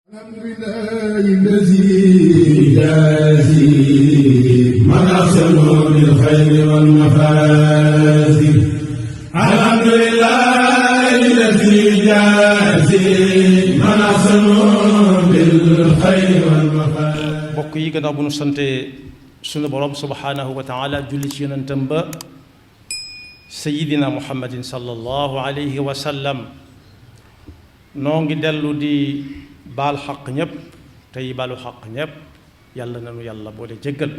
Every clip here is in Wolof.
الحمد لله الذي يجازي من أحسن بالخير والمفازي. الحمد لله الذي يجازي من أحسن بالخير والمفازي. bokk yi gannaaw bu nu sante sunu borom subhanahu wa taala julli ci yonentam ba sayidina muhammadin sallallahu alayhi wa sallam noo ngi dellu di baal xaq ñépp tey baalu xaq ñépp yàlla nanu yàlla boole jéggal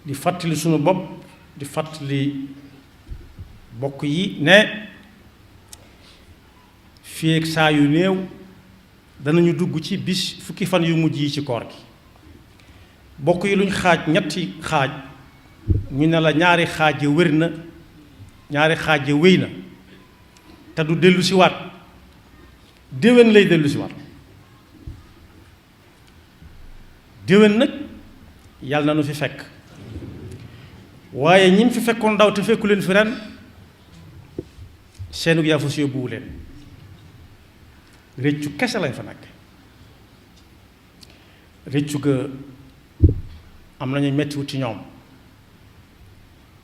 di fàttali sunu bopp di fàttali bokk yi ne fii ak saa yu néew danañu dugg ci bis fukki fan yu mujj yi ci koor gi bokk yi luñ xaaj ñetti xaaj ñu ne la ñaari xaaj ya wér na ñaari xaaj ya wéy na te du dellu si waat déwén lay dellu si waat déwén nag yàlla na nu fi fekk waaye ñim fi fekkoon ndaw te fekku leen fi ren seenu yaa fa si yóbbuwu leen réccu kese lañ fa nekk réccu ga am nañu mettiwut ci ñoom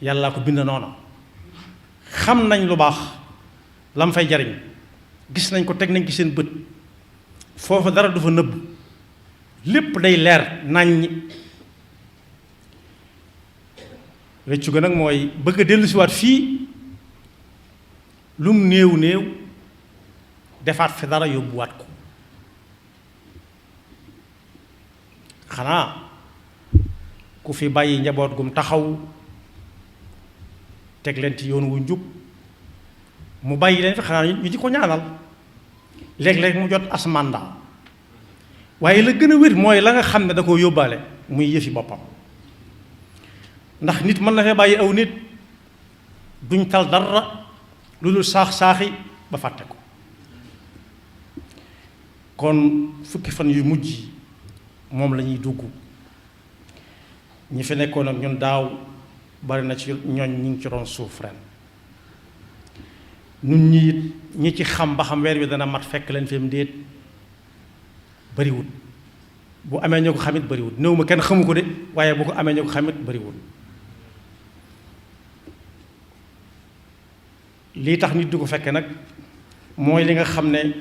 yàllaa ko bind noona xam nañ lu baax lam fay jariñ gis nañ ko teg nañ ci seen bët foofa dara du fa nëbb lépp day leer naññ réccu ga nag mooy bëgg a dellusiwaat fii lum néew néew defaat fi dara yóbbuwaat ko xanaa ku fi bàyyi njaboot gum taxaw teg leen ci yoon wu njub mu bàyyi leen fi xanaa ñu di ko ñaanal léeg-léeg mu jot as mandat waaye la gën a wér mooy la nga xam ne da koo yóbbaale muy yëfi boppam ndax nit mën na fee bàyyi aw nit duñ tal dara lu dul saax-saaxi ba fàtte ko kon fukki fan yu mujj moom la ñuy dugg ñi fi nekkoon ak ñun daaw bari na ci ñooñ ñi ngi ci doon suuf ren nun ñi ci xam ba xam weer wi dana mat fekk leen fi mu déet bariwul bu amee ñoo ko xamit bariwul néew ma kenn xamu ko de waaye bu ko amee ñoo ko xamit bariwul lii tax nit du ko fekke nag mooy li nga xam ne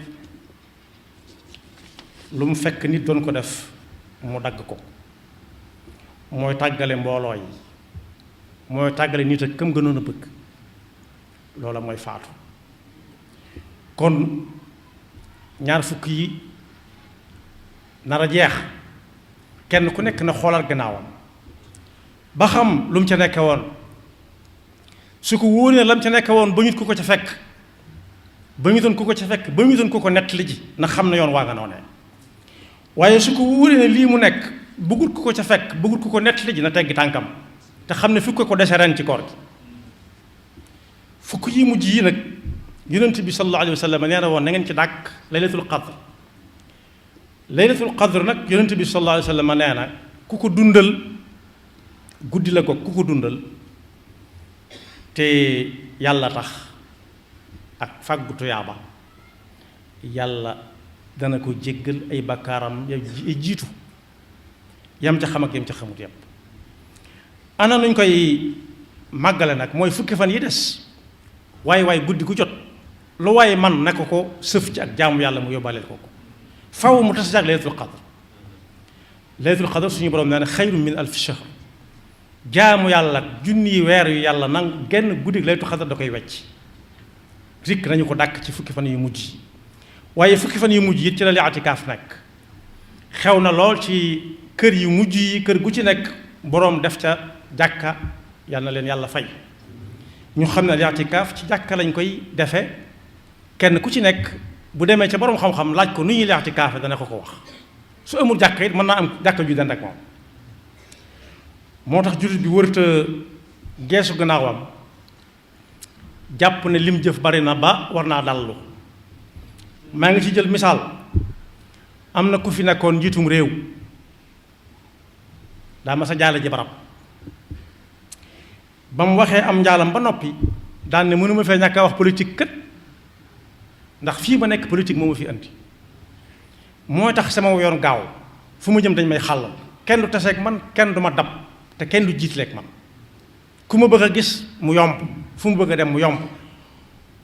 lu mu fekk nit doon ko def mu dagg ko mooy tàggale mbooloo yi mooy tàggale nit ak këm gënoon a bëgg loola mooy faatu kon ñaar fukk yi nar a jeex kenn ku nekk na xoolal gannaawam ba xam lu mu ca nekke woon su ko wóoree lam ca nekke woon ba ñu ko ca fekk ba ñu doon ku ko ca fekk ba ñu doon ku ko nettali ji na xam ne yoon waa nga noonee waaye su ko wóoree ne lii mu nekk bëggut ku ko ca fekk bëggut ku ko nettali ji na teggi tànkam te xam ne fukk ko dese ren ci koor gi fukk yi mujj yi nag yonent bi sallallahu alayhi wa sallam nee na woon na ngeen ci dàkk laylatul qadr laylatul qadr nag yonent bi sallallahu alayhi wa sallam nee na ku ko dundal guddi la ko ku ko dundal te yàlla tax ak fàggu tuyaaba yàlla dana ko jéggal ay bakkaaram ya jiitu yam ca xam ak yam ca xamut yépp ana nuñ koy màggale nag mooy fukki fan yi des waaye guddi gu jot lu waaye man na ko sëf ci ak jaamu yàlla mu yóbbaaleel ko faw mu tas ak laylatul qadr laylatul qadr suñu borom nee na xayrun min alfi shahr jaamu yàlla junni weer yu yàlla nang genn guddi laylatul qadr da koy wecc rikk nañu ko dàkk ci fukki fan yu mujj yi waaye fukki fan yu mujj yi ci la li atikaaf nekk xew na lool ci kër yu mujj yi kër gu ci nekk boroom def ca jàkka yal na leen yàlla fay ñu xam ne li atikaaf ci jàkka lañ koy defe kenn ku ci nekk bu demee ca boroom xam-xam laaj ko nu ñuy li atikaaf dana ko wax su amul jàkka it mën naa am jàkka ju dend ak moom moo tax jullit bi wërta geesu gannaawam jàpp ne lim jëf bari na ba war naa dallu maa ngi ci jël misaal am na ku fi nekkoon njiitum réew daa ma sa jaale ji barab ba mu waxee am njaalam ba noppi daan ne mënuma fee ñàkk a wax politique kat ndax fii ma nekk politique moo ma fi andi mooy tax sama yoon gaaw fu ma jëm dañ may xàllal kenn du taseeg man kenn du ma dab te kenn du jiitleeg man ku ma bëgg a gis mu yomb fu mu bëgg a dem mu yomb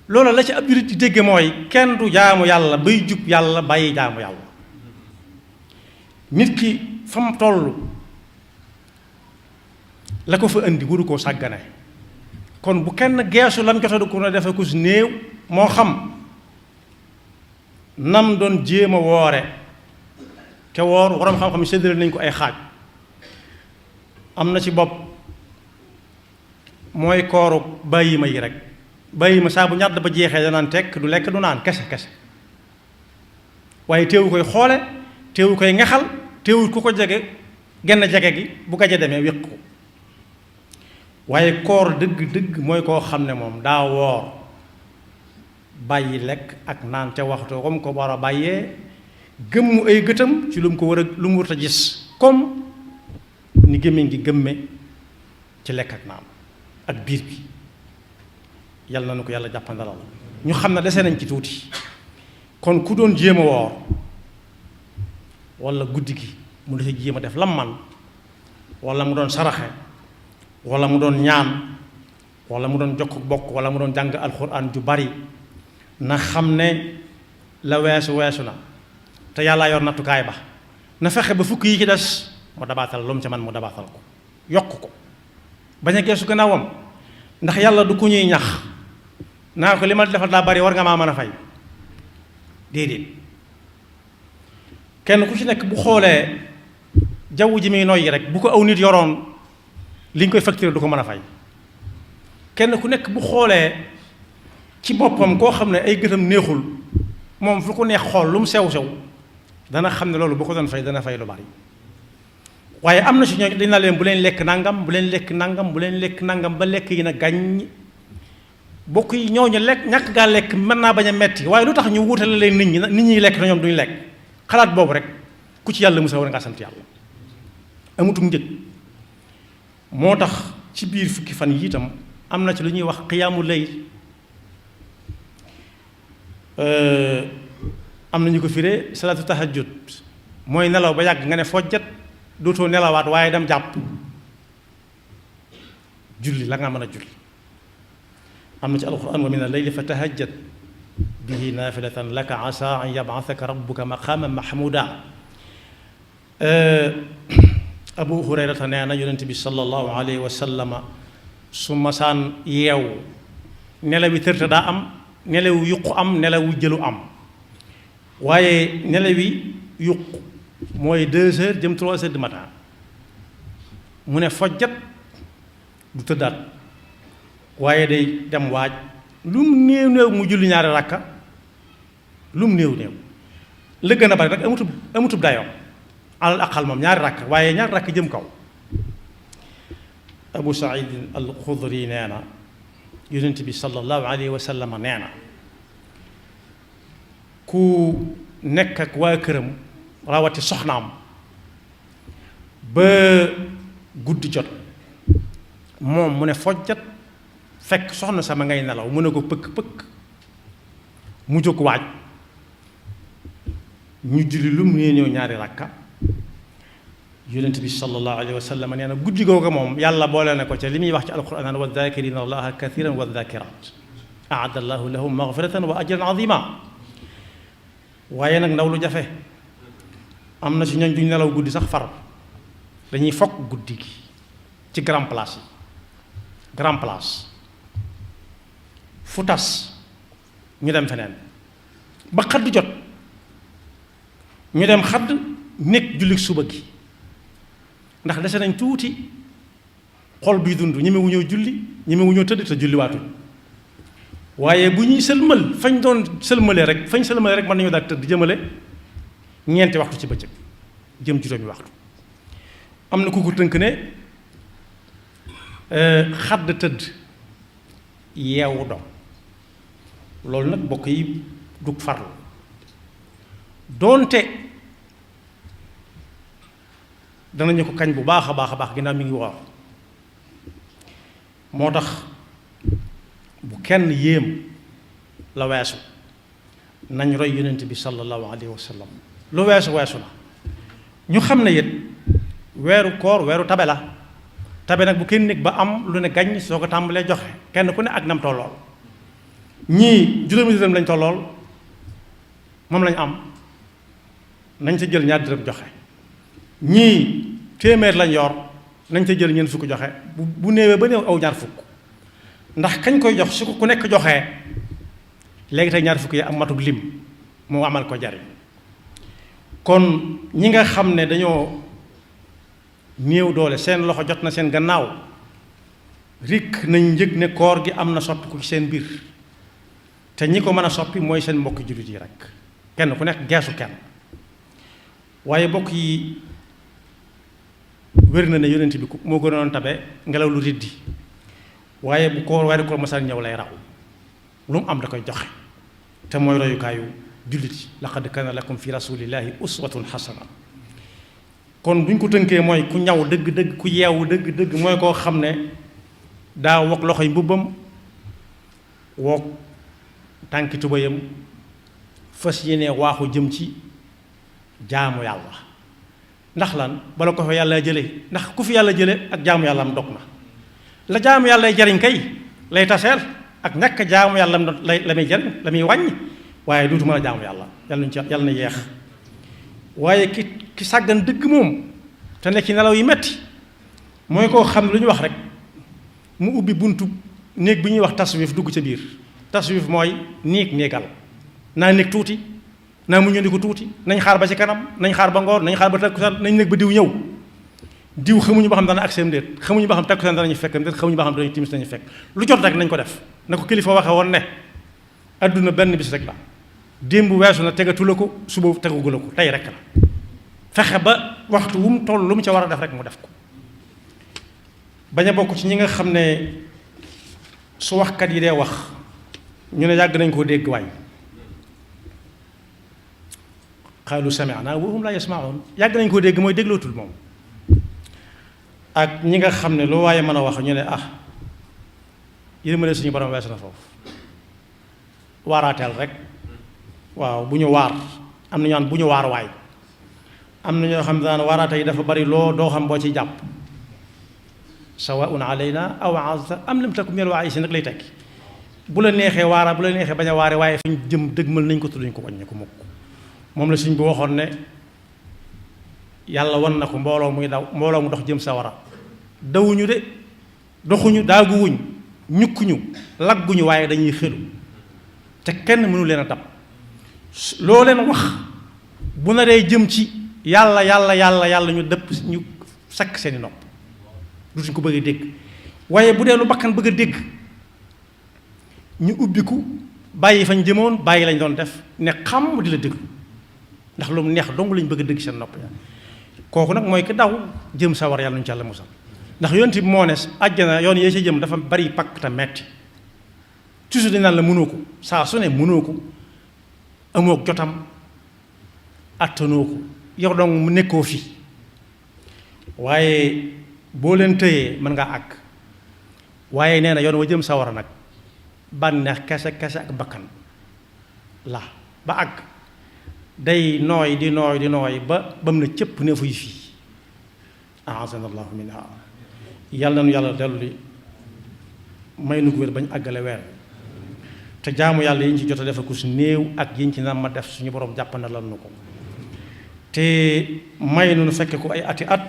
loolu la ci ab jullit di dégge mooy kenn du jaamu yàlla bay jub yàlla bàyyi jaamu yàlla nit ki fa mu toll la ko fa indi waru koo sàggane kon bu kenn geesu lam jotadu ko ne defe ko si néew moo xam nam doon jéem a woore te woor waroom xam-xam séddale nañ ko ay xaaj am na ci bopp mooy kooru bàyyi ma yi rek bàyyi ma saa bu ñàdd ba jeexee danaan tekk du lekk du naan kese kese waaye teewu koy xoole teewu koy ngexal teewul ku ko jege genn jege gi bu gaje demee wéq ko waaye koor dëgg-dëgg mooy koo xam ne moom daa woor bàyyi lekk ak naan ca waxtu comme ko war a bàyyee gëmmu ay gëtam ci lu mu ko war a lu mu war a gis comme ni gémmiñ gi gëmme ci lekk ak naan ak biir bi yàlla na nu ko yàlla jàppandalal ñu xam ne dese nañ ci tuuti kon ku doon jéem a woor wala guddi gi mu def jéem a def lam man wala mu doon saraxe wala mu doon ñaan wala mu doon jokk bokk wala mu doon jàng alxuraan ju bari na xam ne la weesu na te yàlla yor nattukaay ba na fexe ba fukk yi ci des mu dabaatal lu mu ca man mu dabaatal ko yokk ko bañ a geesu gannaawam ndax yàlla du ku ñuy ñax naa ko li ma defal daa bari war nga maa mën a fay déedéet kenn ku ci nekk bu xoolee jaww ji muy noyyi rek bu ko aw nit yoroon li ñu koy facturé du ko mën a fay kenn ku nekk bu xoolee ci boppam koo xam ne ay gëtam neexul moom fu ko neex xool lu mu sew dana xam ne loolu bu ko doon fay dana fay lu bari waaye am na si ñooñu dañ naa leen bu leen lekk nangam bu leen lekk nangam bu leen lekk nangam ba lekk yi na gàññ bokk yi ñooñu lekk ñàkk gaa lekk mën naa bañ a metti waaye lu tax ñu wutale leen nit ñi lekk te ñoom duñu lekk xalaat boobu rek ku ci yàlla musa war ngaa sant yàlla amutum njëg moo tax ci biir fukki fan yi itam am na ci lu ñuy wax xiyaamu layl am na ñu ko firee salaatu tahajjud mooy nelaw ba yàgg nga ne fojjat dootoo nelawaat waaye dem jàpp julli la nga mën a julli am na ci alquran wa min al-layli fa tahajjat bihi naafilatan laka asa an yab'athaka rabbuka maqaman mahmuda abu hurayrata nee na yonent bi sallallahu alayhi wa sallama su masaan yeewu nelawi tërta daa am nelawu yuqu am nelawu jëlu am waaye nelawi yuqu mooy 2 heures jëm 3 heures du matin mu ne fojjat du tëddaat waaye day dem waaj lu mu néew mu julli ñaari rakka lu mu néew la gën a bari nag amutub dayoo alal aqal moom ñaari rakk waaye ñaari rakk jëm kaw abu saïd al xudri nee na yonent bi sallallahu alayhi wa sallam nee na ku nekk ak waa këram rawati soxnaam ba guddi jot moom mu ne fojjat fekk soxna sama ngay nelaw mu ne ko pëkk mu jóg waaj ñu julli lu mu nee ñëw ñaari rakka yonent bi sallallahu alayhi wa sallam nee na guddi googu moom yàlla boole na ko ca li muy wax ci alquran naan wa dhakirina allaha kathiran wa dhakirat aada allahu lahum maghfiratan wa ajran azima waaye nag ndaw lu jafe am na si ñooñ duñ nelaw guddi sax far dañuy fokk guddi gi ci grand place yi grand place fu tas ñu dem feneen ba xadd jot ñu dem xadd nekk julli suba gi ndax dese nañ tuuti xol bii dund ñemewuñoo julli ñemewuñoo tëdd te julli waatuñ waaye bu ñuy sëlmal fañ doon sëlmale rek mën nañoo daal tëdd jëmale ñeenti waxtu ci bëccëg jëm juróomi waxtu am na ku ko tënk ne xadd tëdd yeewu dom loolu nag bokk yi dug farlu doonte danañu ko kañ bu baax a baax ginnaaw mi ngi woor moo tax bu kenn yéem la weesu nañ roy yonent bi sallallahu alayhi wa sallam lu weesu weesu la. ñu xam ne it weeru koor weeru tabe la. tabe nag bu kenn nekk ba am lu ne gàññ soo ko tàmbalee joxe kenn ku ne ak nam tollool ñii juróomi dërëm lañ tollool moom lañ am nañ ca jël ñaar dërëm joxe ñii téeméer lañ yor nañ ca jël ñeent fukk joxe bu néewee ba néew aw ñaar fukk ndax kañ koy jox su ko ku nekk joxee léegi tey ñaar fukk yi am matug lim moo amal ko jariñ kon ñi nga xam ne dañoo néew doole seen loxo jot na seen gannaaw rikk nañ yëg ne koor gi am na soppi ku ci seen biir te ñi ko mën a soppi mooy seen mbokki jullit yi rek kenn ku nekk geesu kenn waaye mbokk yi wér na ne yonent bi moo gënoon tabe ngelaw lu riddi waaye bu koor weeru koor masal ñëw lay raw lu mu am da koy joxe te mooy royukaayu jullit yi laqad kaana lakum fi rasulillahi uswatun hasana kon bu ñu ko tënkee mooy ku ñaw dëgg-dëgg ku yeewu dëgg-dëgg mooy koo xam ne daa wokk loxoy mbubbam wokk tànki tubayam fas yéene waaxu jëm ci jaamu yàlla ndax lan bala ko fa yàlla jële ndax ku fi yàlla jële ak jaamu yàlla am dog na la jaamu yàlla jariñ kay lay taseel ak ñàkk jaamu yàlla la muy jariñ la muy wàññi waaye duutu mën a jaamu yàlla yàlla nañu ci yàlla na yeex waaye ki sàggan dëgg moom te nekk ci nelaw yi metti mooy koo xam ne lu ñu wax rek mu ubbi buntu néeg bi ñuy wax taswif dugg ca biir taswif mooy néegal naa néeg tuuti naa mu ñëndi ko tuuti nañ xaar ba ci kanam nañ xaar ba ngoor nañ xaar ba takkusaan nañ nekk ba diw ñëw diw xamuñu ba xam dana ak seen déet xamuñu ba xam takkusaan danañu fekk déet xamuñu ba xam danañu timis nañu fekk lu jot rek nañ ko def na ko kilifa waxe woon ne adduna benn bis rek la démb weesu na tegatu la ko suba tegugu la ko tey rek la fexe ba waxtu wu mu toll lu mu ca war a def rek mu def ko bañ a bokk ci ñi nga xam ne su waxkat yi dee wax ñu ne yàgg nañ koo dégg waay qaalu sami'na wa hum la yasma'un yàgg nañ koo dégg mooy déglootul moom ak ñi nga xam ne lu waaye mën a wax ñu ne yërmande suñu borom weesu na foofu waaraateel rek waaw bu ñu waar am na ñaan bu ñu waar waay am na ñoo xam ne daan waaraate yi dafa bari loo doo xam boo ci jàpp sawaun alayna aw azta am lam takum minal waa'iziin nag lay tekki bu la neexee waara bu la neexee bañ a waare waaye fi ñu jëm dëgmal nañ ko tudduñ ko wàññi ko mukk moom la suñ bi waxoon ne yàlla wan na ko mbooloo muy daw mbooloo mu dox jëm sawara dawuñu de doxuñu daaguwuñ ñukkuñu lagguñu waaye dañuy xelu te kenn mënu leen a dab loo leen wax bu naree jëm ci yàlla ñu dëpp ñu sakk seeni nopp dutuñ ko bëgg a dégg waaye bu dee lu bakkan bëgg a dégg ñu ubbiku bàyyi fañ jëmoon bàyyi lañ doon def ne xam di la déglu ndax lu mu neex dong lañ bëgg a dégg seen nopp ya kooku nag mooy ki daw jëm sawar yàlla ñu ci yàlla musal ndax yonent bi moo ne àjjana yoon yee ci jëm dafa bari pakk te metti toujours dañ naan la mënoo ko saa su ne mënoo ko amoo jotam attanoo ko yow donc mu nekkoo fi waaye boo leen tëyee mën ngaa àgg waaye nee na yoon wa jëm sawara nag bànneex kese ak bakkan la ba àgg day nooy di nooy ba mu ne cëpp ne fuy fii a'aazana allahu minha yàlla na nu yàlla dellu li may nu ko wér bañ àggale weer te jaamu yàlla yi ñu ci jot a defa ku si néew ak yi ñu ci nam ma def suñu borom jàppana lan nu ko te may nu fekke ko ay ati at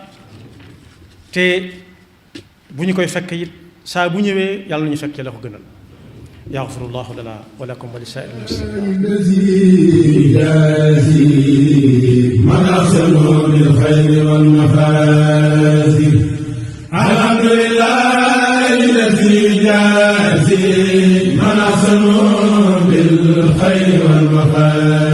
te bu ñu koy fekk it saa bu ñëwee yàlla nañu fekkee la ko gënal yaxfirullahu lana wa lakum wa li saa'iril muslimiin man ahsanu bil xayri wal mafaazih alhamdulillahi allazi jaazi man ahsanu bil xayri wal mafaazih